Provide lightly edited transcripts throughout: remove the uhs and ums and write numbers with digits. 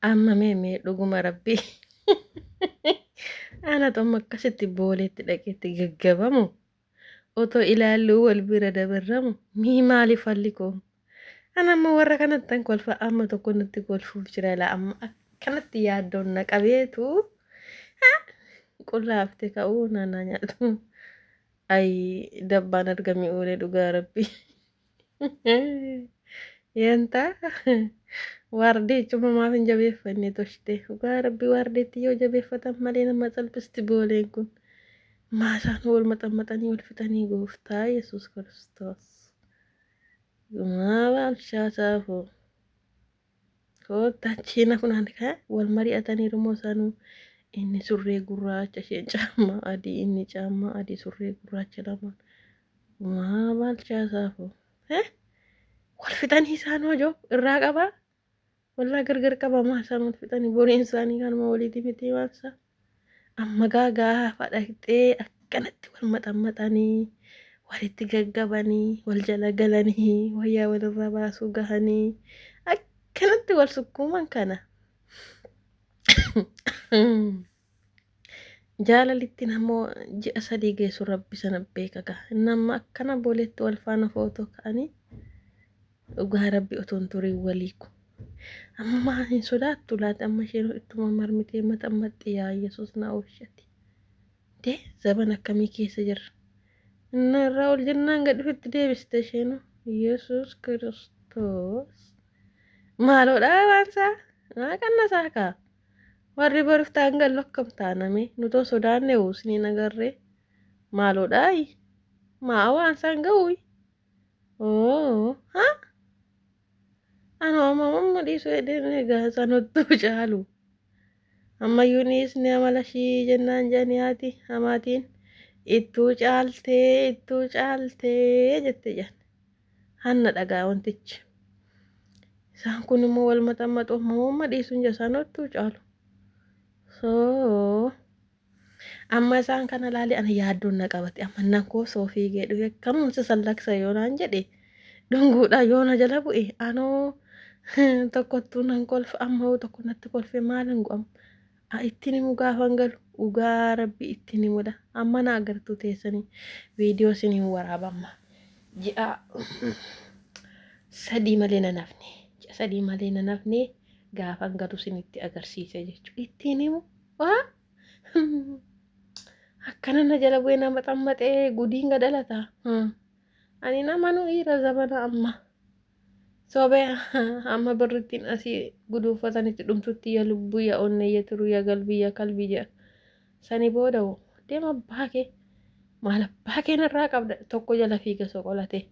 Amma mee mee dhuguma rabbii anatu amma akkasitti booleetti dhaqeetti gaggabamu otoo ilaalluu wal bira dabarramu mii maaliif falli koo ana amma warra kanattan kolfa amma tokko natti kolfuuf jira laa amma akkanatti yaaddoon na qabeetu qullaafte ka'uu naannaa nyaatu ayi dabbaan argamii oolee dhugaa rabbii. Yanta waardeechuma maaf hin jabeeffanne toshte dhugaa rabbi waardeetti yoo jabeeffatan malee nama salphisti booleen kun maasaan wal maxammaxanii wal fixanii gooftaa Yesuus Kiristoos gumaa baalchaa saafuu koottaa chiina kunaan kaa wal mari'ataniiru moo isaanuu inni surree gurraacha isheen caammaa adii inni caammaa adii surree gurraacha lamaan Maa baalchaa saafuu. Eh? Wal fixanii isaan hojoo irraa qabaa. Wallaa gargar qabaa maa isaan wal fixanii boriin isaanii kanuma waliiti miti waan isaa. Amma gaa gaafa dhaqxee akkanatti wal maxammaxanii walitti gaggabanii wal jala galanii wayyaa walirraa baasuu gahanii akkanatti wal sukkuuman kana. Jaalalittiin ammoo ji'a 3 geessu rabbi sana beeka gaa. Inni amma akkana booleetti wal faana footoo ka'anii dhugaa rabbi otoo hin turiin waliiku. Amma maa hin sodaattu laata amma isheen ittuma marmitee maxammaxxi yaa Yesuus na oolchati. Dee zaban akkamii keessa jirra. Inni irraa ol jennaan gad ofitti deebiste isheen Yesuus Kiristoos. Maaloodha waan isaa maa qannasaa kaa. Warri borif ta'an gallu akkam taaname nutoo sodaanne hoo isiniin agarree maaloodhaayi maa waan isaan ga'uuyi oo ha anoo amma amma dhiisuu jedheen egaa isaan ottuu caalu ammayyuu dhiisni amala ishii jennaan jedhanii haati hamaatiin ittuu caaltee ittuu caaltee jette jedhan Hanna dhagaa wantichi. Isaan kun immoo wal maxammaxu amma dhiisuun jira isaan ottuu caalu. So amma isaan kana laali ana yaaddoon na qabate amma nan koo soo fiigee dhufe akkamumsa sallaksa yoo naan jedhe dhunguudhaan yoo na jala bu'e anoo tokkottuu nan kolfa amma yoo tokko natti kolfe maal hin go'amu. Ittiin himu gaafan galu dhugaa rabbi ittiin himudha amma na agartuu teessanii viidiyoo isiniin waraabamma ji'a 3 malee nan hafne ji'a 3 malee nan hafne gaafan galu isinitti agarsiise jechuudha ittiin himu waa akkana na jala bu'ee nama xammaxee gudiin gadhalata ani namanuu dhiira zabana amma. Sobee amma birrittiin asii guduunfatanitti dhumtutti ya lubbuu ya onnee ya tiruu ya galbii ya kalbii jedha. Sani booda hoo deema abbaa kee maal abbaa kee narraa qabda tokko jala fiiga soqolatee.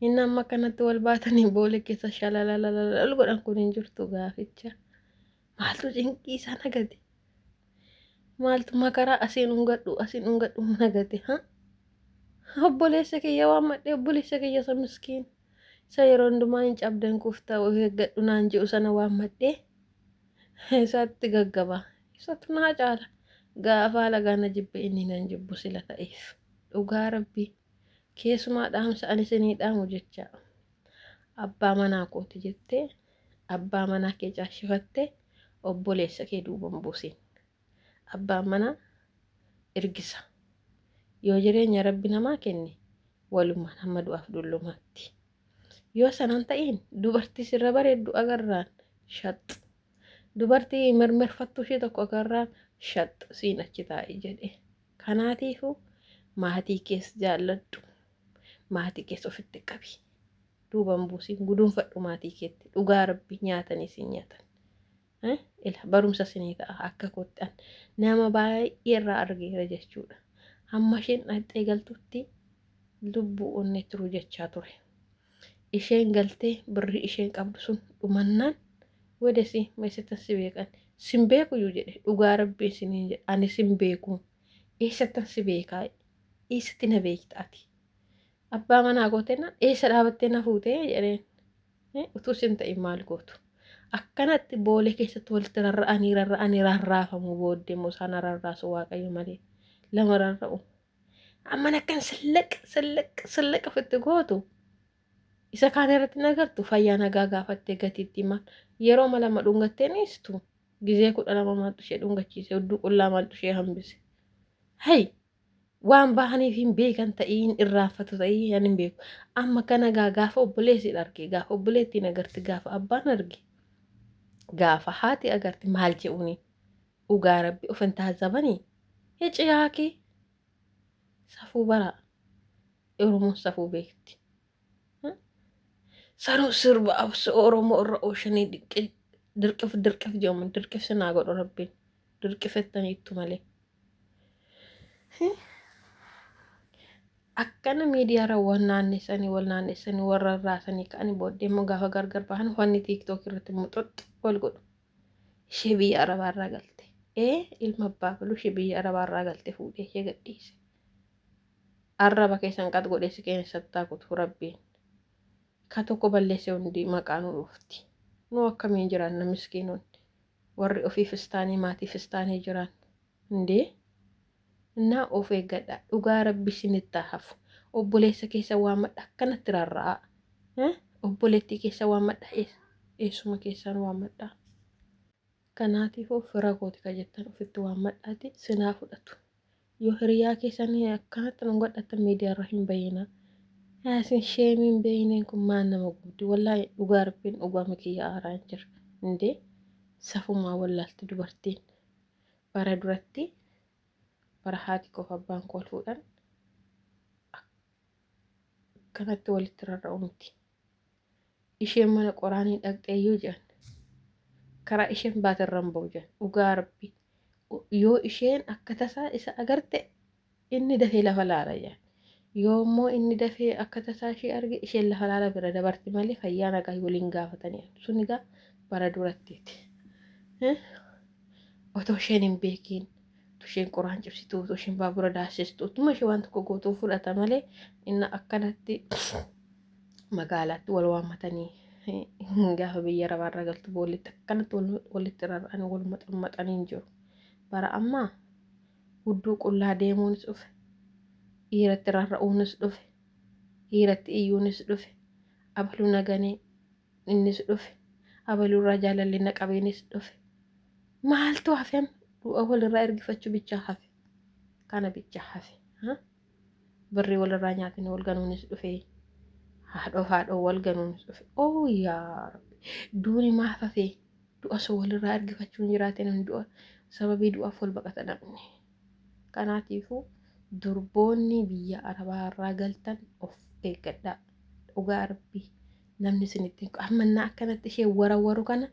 Inni amma akkanatti wal baatanii boolee keessa shalalalalal godhan kun hin jirtu gaaficha. Maaltu cinqii isaa nagate? Maaltu makaraa asiin dhungadhu asiin dhungadhu nagate? Ha? Obboleessa kiyya waan madhee obboleessa kiyya isa miskiin isa yeroo hundumaa hin cabdan kufta of eeggadhu naan jedhu sana waan madhee isaatti gaggaba. Isatu naa caala. Gaafa alagaa na jibbe inni nan jibbu sila ta'eef. Dhugaa rabbii keessumaa dhaamsa ani isinii dhaamu jecha abbaa manaa kooti jettee Abbaa manaa kee caashifattee obboleessa kee duuba hin buusin. Abbaan manaa ergisa. Yoo jireenya rabbi namaa kenne walumaan hamma du'aaf dullumaatti. Yoo sanan ta'iin dubartii sirra bareeddu agarraan shax. Dubartii mirmirfattuu ishee tokko agarraan shax siin achi taa'i jedhe. Kanaatiifuu maatii kees jaalladhu. Maatii kees ofitti qabi. Duuba hin buusin guduunfadhu maatii keetti dhugaa rabbi nyaatanii sin nyaatan. Ila barumsa sinii ta'a akka kootti an nama baay'ee irraa argeera jechuudha. Hamma isheen dhaqxee galtutti lubbuu onnee turuu jechaa ture. Isheen galtee birrii isheen qabdu sun dhumannaan wedesi meessattan si beekan sin beekuyyuu jedhe dhugaa rabbii siniin jedhe ani sin beeku eessattan si beekaa eessatti na beekta ati. Abbaa manaa gootennaan eessa dhaabattee na fuutee jedheen. Utuu sin ta'in maal gootu? Akkanatti boolee keessatti walitti rarra'anii rarra'anii rarraafamu booddee immoo isaan rarraasu waaqayyo malee lama rarra'u. Amman akkan sillaq sillaq sillaq ofitti gootu. Isa kaan irratti hin agartu fayyaa nagaa gaafattee gatiitti maal yeroo lama dhungattee niistu gizee 12 maaltu ishee dhungachiise hudduu qullaa maaltu ishee hambise. Hay waan bahaniif hin beekan ta'ii hin irraanfatu ta'ii ani hin beeku. Amma kana gaa gaafa obboleessi arge gaafa obboleettiin agarti gaafa abbaan arge gaafa haati agarti maal je'uuni dhugaa rabbi of hin taazabanii heci yaakii safuu baraa Oromoon safuu beekti. Sanuu sirba absoo Oromoo irra ooshanii dirqif dirqif jedhamu dirqif sinaa godhu rabbiin dirqifettaniittu malee. Akkana miidiyaarra wal naannessanii wal naannessanii wal rarraasanii ka'anii booddee immoo gaafa gargar bahan wanni tiiktook irratti muxuxx wal godhu. Ishee biyya Arabaarraa galte. Ee ilma abbaa baluu ishee biyya Arabaarraa galte fuudhee ishee gadhiise. Arraba keessan qax godhee si keessattaa kutu rabbiin. Ka tokko balleesse hundi maqaa nu dhufti. Nu akkamiin jiraanna miskiinonni. Warri ofii fistaanii maatii fistaanii jiraan. Indee innaa of eeggadha. Dhugaa rabbi isinitti haa hafu. Obboleessa keessa waammadha akkanatti rarra'a. Obboleettii keessa waammadha eessuma keessaan waammadha. Kanaatiifuu fira kooti ka jettan ofitti waammadhaati sinaa fudhatu. Yoo hiriyaa keessanii akkanatti nu godhattan miidiyaarra hin bahinaa. Yaasin sheemiin beeyneen kun maal nama gubdi wallaahi dhugaa rabbiin dhugaama kiyya aaraan jira. Indee safumaa wallaalti dubartiin. Bara duratti bara haati koof abbaan koo wal fuudhan akkanatti walitti rarra'u miti. Isheen mana qoraanii dhaqxee iyyuu jedhan. Karaa isheen baate irra hin ba'u jedhan. Dhugaa rabbi. Yoo isheen akka tasaa isa agarte inni dafee lafa laala jedhan. Yoo immoo inni dafee akka tasaa ishee arge isheen lafa laala bira dabarti malee fayyaa nagaa waliin gaafatanii. Sun egaa bara durattiiti. Otoo isheen hin beekiin utuu isheen qoraan cibsitu utuu isheen baabura daasistu utuma ishee waan tokko gootuu fudhata malee inni akkanatti magaalaatti wal waammatanii gaafa biyya arabaarra galtu boollitti akkanatti walitti rarra'anii wal maxxanmaxanii hin jiru. Bara ammaa hudduu qullaa deemuunis dhufe, dhiiratti rarra'uunis dhufe, dhiiratti iyyuunis dhufe, abaluu naganee innis dhufe, abaluurraa jaalalli na qabeenis dhufe. Maaltu hafe amma? Du'a walirraa ergifachuu bichaa hafe. Kana bichaa hafe. Birrii walirraa nyaatanii wal ganuunis dhufe. Haadhoo haadhoo wal ganuunis dhufe. Oo yaa Rabbi. Duuni maaf hafe? Du'a osoo walirraa ergifachuun jiraate namni du'a sababii du'aaf wal baqata namni. Kanaatiifuu durboonni biyya Arabaa irraa galtan of eeggadhaa. Dhugaa Rabbii namni isinitti ammannaa akkanatti ishee warawaru kana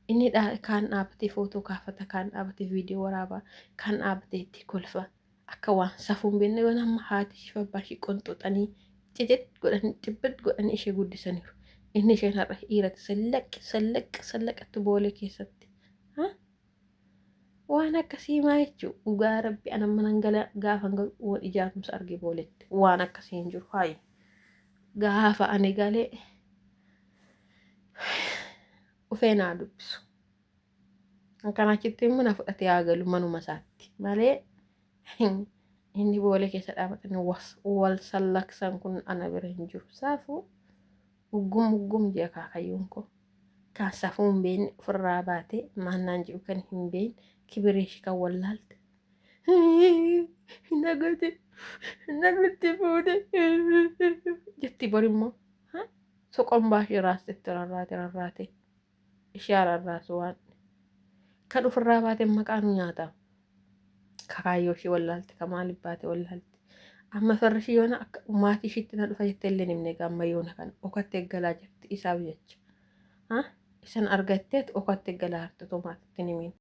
inni kaan dhaabatee footoo kaafata, kaan dhaabatee viidiyoo waraabaa, kaan dhaabatee itti kolfa. Akka waan safuu hin beekne yoon amma haati ishee fi abbaan ishee qonxoxanii cicit godhanii cibbit godhanii ishee guddisaniiru. Inni isheen har'a dhiiratti sallaq sallaq sallaqatti boolee keessatti. Waan akkasii maa jechuu dhugaa rabbi ana manan gala gaafa galu wal ijaarumsa arge booletti waan akkasii hin jiru haayi gaafa ani galee dhufee naa dubbisu. Kan achitti immoo na fudhatee haa galu manuma isaatti malee inni boolee keessa dhaabatanii wal sallaksan kun ana bira hin jiru. Saafuu uggum uggum jee akaakayyuun koo. Kan safuu hin beekne ofirraa baatee maannaan jedhu kan hin beekne kibiree ishee kan wallaalte. Nagati nagatti fuute jetti borimmoo soqombaa ishee raastetti rarraate rarraate. Ishee ararraasu waan kan ofirraa baate maqaa nu nyaata. Kakaayyoo ishee wallaalte ka maaliif baate wallaalte. Amma farri ishee yoona akka maatii ishiitti na dhufa jettee illee himne egaa amma yoona kana okattee galaa jirti isaaf jecha. Isan argatteet okattee galaa jirti otoo maatiitti hin himin.